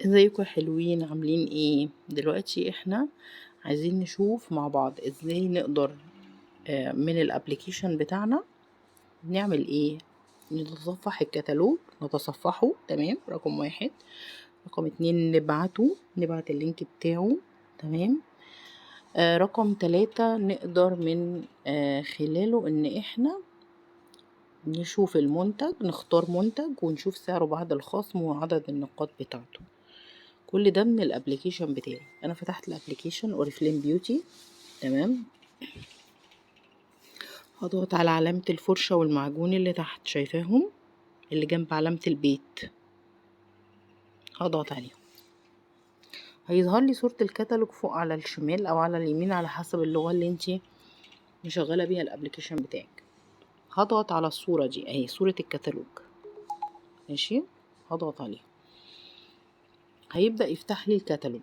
ازيكم يا حلوين؟ عاملين ايه؟ دلوقتي احنا عايزين نشوف مع بعض ازاي نقدر من ال application بتاعنا نعمل ايه. نتصفح الكتالوج، نتصفحه، تمام، رقم واحد. رقم اتنين نبعت ال link بتاعه، تمام. رقم تلاتة نقدر من خلاله ان احنا نشوف المنتج، نختار منتج ونشوف سعره بعد الخصم وعدد النقاط بتاعته. كل ده من ال application بتاعي. انا فتحت ال application اوريفليم بيوتي، تمام. هضغط على علامة الفرشة والمعجون اللي تحت، شايفاهم اللي جنب علامة البيت، هضغط عليهم. هيظهر لي صورة الكتالوج فوق على الشمال او على اليمين على حسب اللغة اللي انتي مشغلة بيها ال application بتاعك. هضغط على الصورة دي، اهي صورة الكتالوج، ماشي. هضغط عليها، هيبدأ يفتح لي الكتالوج.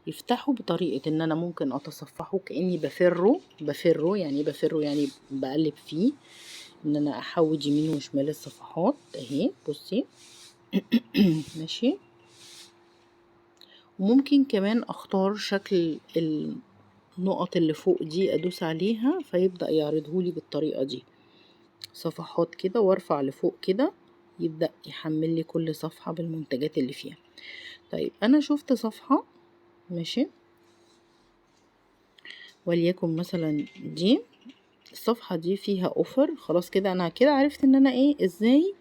يفتحه بطريقة ان انا ممكن اتصفحه كأني بفره، بفره يعني بفره يعني بقلب فيه، ان انا احود يمين وشمال الصفحات اهي، بصي ماشي. وممكن كمان اختار شكل النقط اللي فوق دي، ادوس عليها فيبدأ يعرضهولي بالطريقة دي، صفحات كده، وارفع لفوق كده يبدأ يحمل لي كل صفحة بالمنتجات اللي فيها. طيب انا شفت صفحة، ماشي، وليكن مثلا دي الصفحة دي فيها offer. خلاص كده انا كده عرفت ان انا ايه، ازاي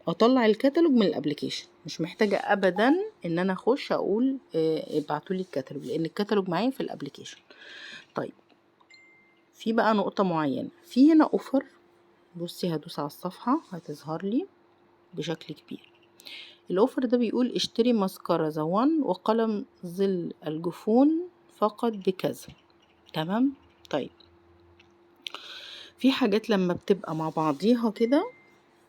اطلع الكتالوج من ال application. مش محتاجة ابدا ان انا اخش اقول، ابعتولي الكتالوج، لان الكتالوج معايا في ال application. طيب في بقى نقطة معينة في هنا offer، بصي هدوس على الصفحة هتظهر لي بشكل كبير. ال offer ده بيقول اشتري ماسكارا The One وقلم ظل الجفون فقط بكذا، تمام. طيب في حاجات لما بتبقى مع بعضيها كده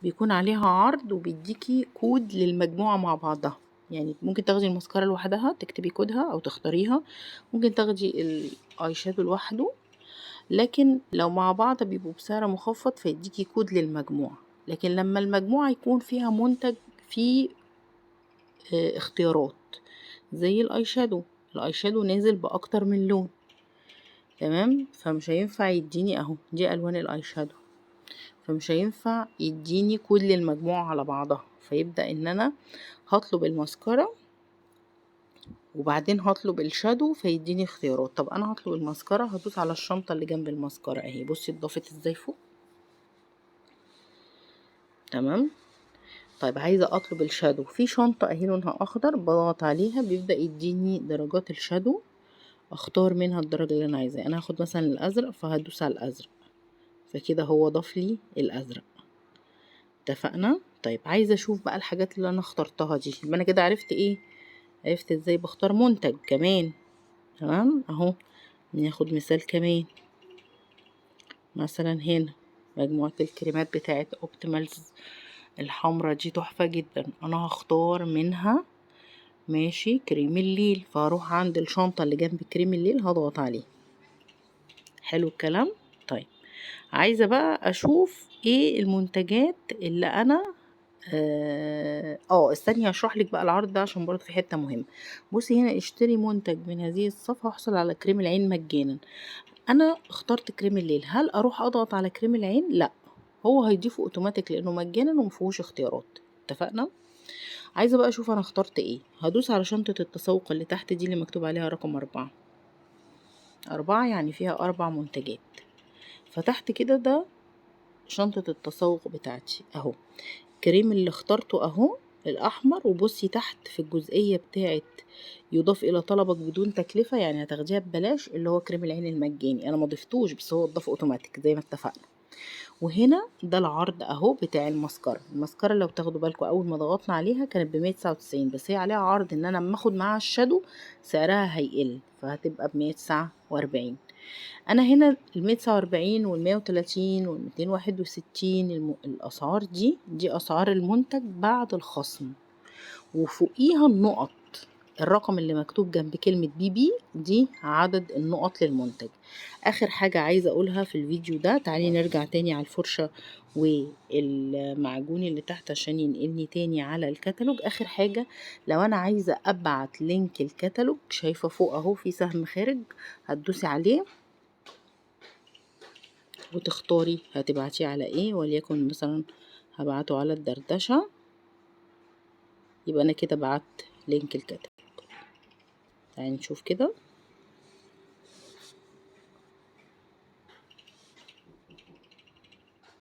بيكون عليها عرض وبيديكي كود للمجموعة مع بعضها، يعني ممكن تاخدي الماسكارا لوحدها تكتبي كودها او تختاريها، ممكن تاخدي ال eye shadow لوحده، لكن لو مع بعض بيبقوا بسعر مخفض فيديكي كود للمجموعة. لكن لما المجموعة يكون فيها منتج فيه، اختيارات زي ال eye shadow، ال eye shadow نازل باكتر من لون، تمام، فمش هينفع يديني اهو دي الوان ال eye shadow، فمش هينفع يديني كود للمجموعة على بعضها. فيبدأ ان انا هطلب الماسكارا وبعدين هطلب ال shadow فيديني اختيارات. طب انا هطلب الماسكارا، هدوس على الشنطة اللي جنب الماسكارا اهي، بصي اتضافت ازاي فوق، تمام. طيب عايزة اطلب ال shadow، في شنطة اهي لونها اخضر، بضغط عليها بيبدأ يديني درجات ال shadow، اختار منها الدرجة اللي انا عايزاها. انا هاخد مثلا الازرق فهدوس على الازرق، فكده هو ضاف لي الازرق، اتفقنا. طيب عايزة اشوف بقى الحاجات اللي انا اخترتها دي، يبقى انا كده عرفت ايه، عرفت ازاي بختار منتج كمان، تمام. اهو ناخد مثال كمان، مثلا هنا مجموعة الكريمات بتاعت اوبتيمالز الحمرا دي تحفة جدا، انا هختار منها ماشي كريم الليل، فهروح عند الشنطة اللي جنب كريم الليل هضغط عليه. حلو الكلام. طيب عايزة بقى اشوف ايه المنتجات اللي انا، استني هشرح لك بقى العرض ده عشان برضه في حتة مهمة. بصي هنا اشتري منتج من هذه الصفحة واحصل على كريم العين مجانا. انا اخترت كريم الليل، هل اروح اضغط على كريم العين؟ لا، هو هيضيفه اوتوماتيك لانه مجانا ومفيهوش اختيارات، اتفقنا. عايزة بقى اشوف انا اخترت ايه، هدوس على شنطة التسوق اللي تحت دي اللي مكتوب عليها رقم 4، 4 يعني فيها 4 منتجات. فتحت كده ده شنطة التسوق بتاعتي اهو، الكريم اللي اخترته اهو الاحمر. وبصي تحت في الجزئية بتاعت يضاف الى طلبك بدون تكلفة، يعني هتاخديها ببلاش، اللي هو كريم العين المجاني، انا ما ضفتوش بس هو اتضاف اوتوماتيك زي ما اتفقنا. وهنا ده العرض اهو بتاع الماسكارا. الماسكارا لو تاخدوا بالكم اول ما ضغطنا عليها كانت بمية تسعة وتسعين، بس هي عليها عرض ان انا اما اخد معاها ال shadow سعرها هيقل، فهتبقى بمية تسعة واربعين. انا هنا المية تسعة واربعين والمية وتلاتين والميتين واحد وستين، الاسعار دي اسعار المنتج بعد الخصم، وفوقيها النقط. الرقم اللي مكتوب جنب كلمة PP دي عدد النقط للمنتج. اخر حاجة عايزة اقولها في الفيديو ده، تعالي نرجع تاني على الفرشة والمعجون اللي تحت عشان ينقلني تاني على الكتالوج. اخر حاجة لو انا عايزة ابعت link الكتالوج، شايفة فوق اهو في سهم خارج، هتدوسي عليه وتختاري هتبعتيه على ايه، وليكن مثلا هبعته على الدردشة. يبقى انا كده بعت link الكتالوج. تعالي نشوف كده.